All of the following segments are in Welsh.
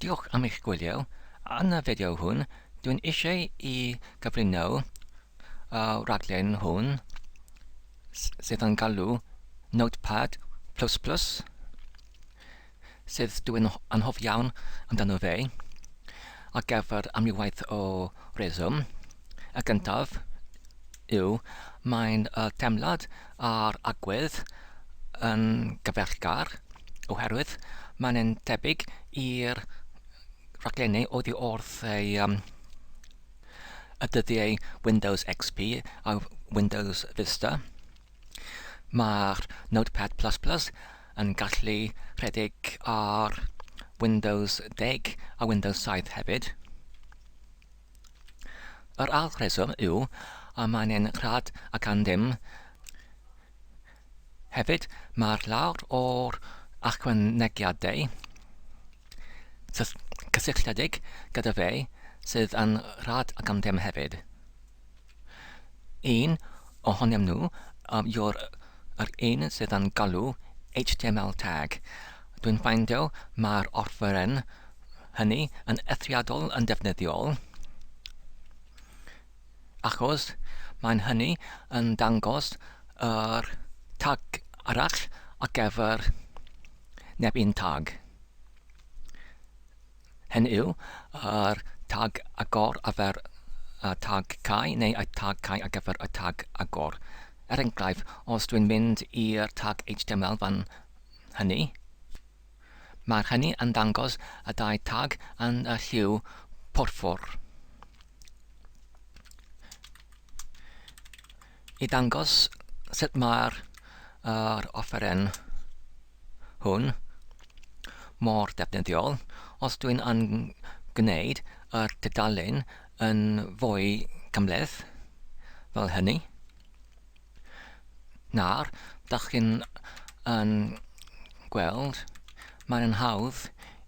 Diolch am eich gwylio. Yn y fideo hwn, dwi'n eisiau i gyflwyno y rhaglen hwn sydd yn galw Notepad++, sydd dwi'n anhoff iawn amdano fe, ar gyfer amrywiaeth o reswm. Y gyntaf yw mae'n y teimlad a'r agwedd yn gyfeillgar oherwydd mae'n yn tebyg i'r rhaglenni oddi wrth ei um, y dyddiau Windows XP a Windows Vista. Mae'r Notepad++ yn gallu rhedeg ar Windows 10 a Windows 7 hefyd. Yr ail rheswm yw a mae'n ein rhad ac am ddim. Hefyd, mae'r lawr o'r achwanegiadau cysylltiedig gyda fe sydd yn rhad ac am ddim hefyd. Un ohonyn nhw yw'r yr un sydd yn galw HTML tag. Dwi'n ffeindio mae'r offeren hynny yn eithriadol yn defnyddiol, achos mae'n hynny yn dangos yr tag arall ar gyfer neb un tag. Hyn yw, yr tag agor ar gyfer y tag cau neu y tag cau ar gyfer y tag agor. Er enghraifft, os dwi'n mynd i'r tag HTML fan hynny, Mae'r hynny yn dangos y dau tag yn y lliw porffor. I ddangos sut mae'r yr offeren hwn mor defnyddiol, os dwi'n yn gwneud yr tudalen yn fwy cymhleth, fel hynny, Nawr, dach chi'n yn gweld, mae'n yn hawdd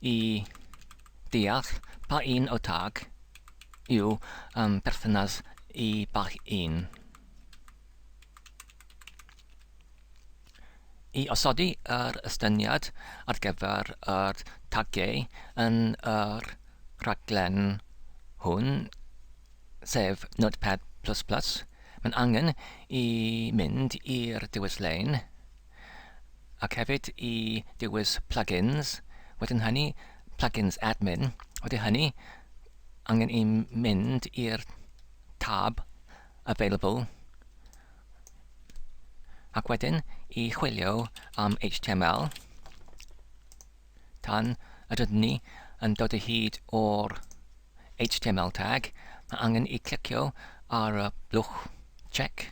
i deall pa un o tag yw um, perthynas i bach un. I osodi yr estyniad ar gyfer yr tagiau yn yr rhaglen hwn, sef Notepad++, mae'n angen i mynd i'r dewis lein ac hefyd i dewis plugins, wedyn hynny plugins admin, wedi hynny angen i mynd i'r tab available ac wedyn i chwilio am HTML tan ydyn ni yn dod o hyd o'r HTML tag, mae angen i clicio ar y blwch check.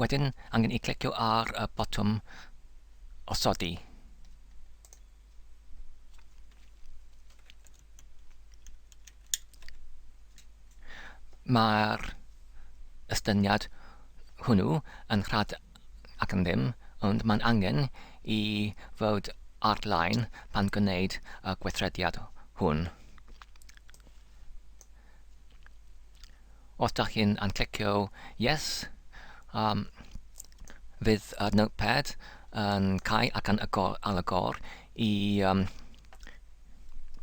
Wedyn angen i clicio ar y botwm osodi. Mae'r estyniad hwnnw yn rhad ac yn ddim, ond mae'n angen i fod ar-lein pan gwneud y gweithrediad hwn. Os da chi'n yn clicio Yes, um, fydd y notepad yn cau ac yn agor, al agor i um,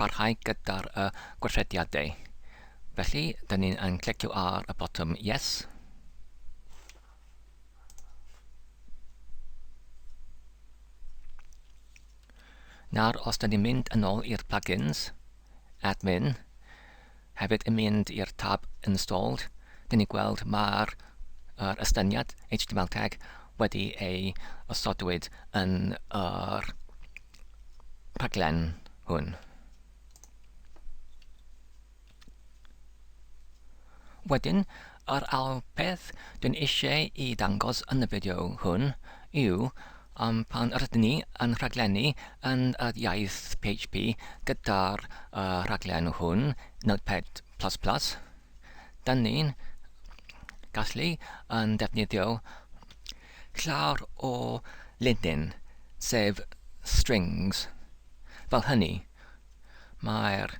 parhau gyda'r uh, gweithrediadau. Felly, dyn ni'n yn clicio ar y botwm Yes. Nawr, os dyn ni'n mynd yn ôl i'r plugins, admin, hefyd yn mynd i'r tab installed, dyn ni'n gweld mae'r yr estyniad HTML tag wedi ei osodwyd yn yr rhaglen hwn. Wedyn, yr ail peth dwi'n eisiau i ddangos yn y fideo hwn yw um, pan rydyn ni yn rhaglennu yn yr iaith PHP gyda'r uh, rhaglen hwn, Notepad++, dyn ni'n gallu yn defnyddio llawer o linyn, sef strings. Fel hynny, Mae'r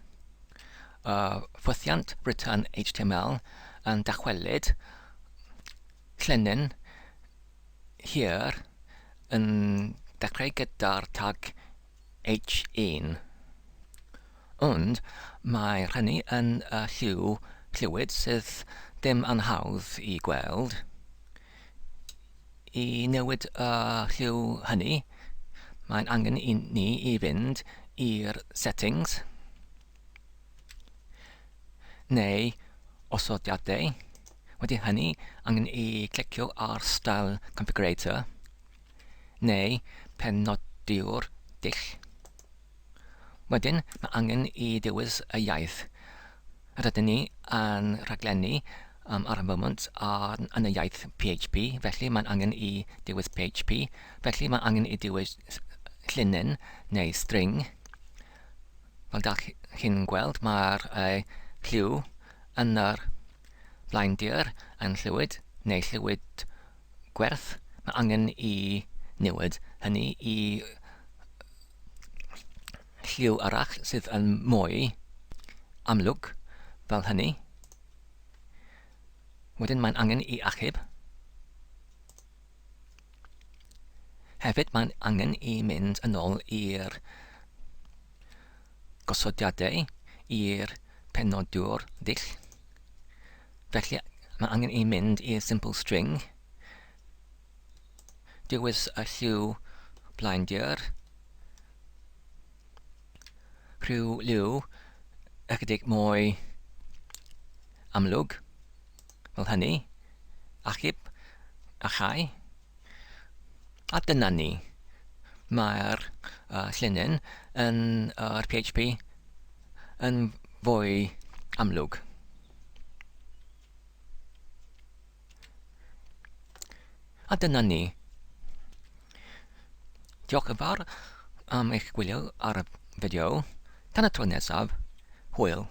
uh, ffwythiant return HTML yn dychwelyd llinyn hir yn dechrau gyda'r tag h1. Ond mae rhynny yn y lliw llwyd sydd ddim yn hawdd i gweld. I newid y lliw hynny, mae'n angen i ni i fynd i'r settings neu osodiadau. Wedi hynny, angen i clicio ar Style Configurator neu penodiwr dull. Wedyn, mae angen i dewis y iaith. Rydyn ni yn rhaglennu um, ar y moment ar, yn y iaith PHP, felly mae'n angen i dewis PHP, felly mae angen i dewis llinyn neu string. Fel da chi'n gweld, mae'r lliw yn yr blaendir yn llwyd neu llwyd gwerth. Mae angen i newid hynny i lliw arall sydd yn mwy amlwg fel hynny. Wedyn mae'n angen i achub. Hefyd mae'n angen i mynd yn ôl i'r gosodiadau i'r penodwr ddull. Felly mae angen i mynd i'r simple string, dewis y lliw blaendir, rhyw liw ychydig mwy amlwg, fel hynny, achub a chau. A dyna ni. Mae'r llinyn yn yr PHP yn fwy amlwg. A dyna ni. Diolch yn fawr am eich gwylio ar y fideo. Tan y tro nesaf, hwyl.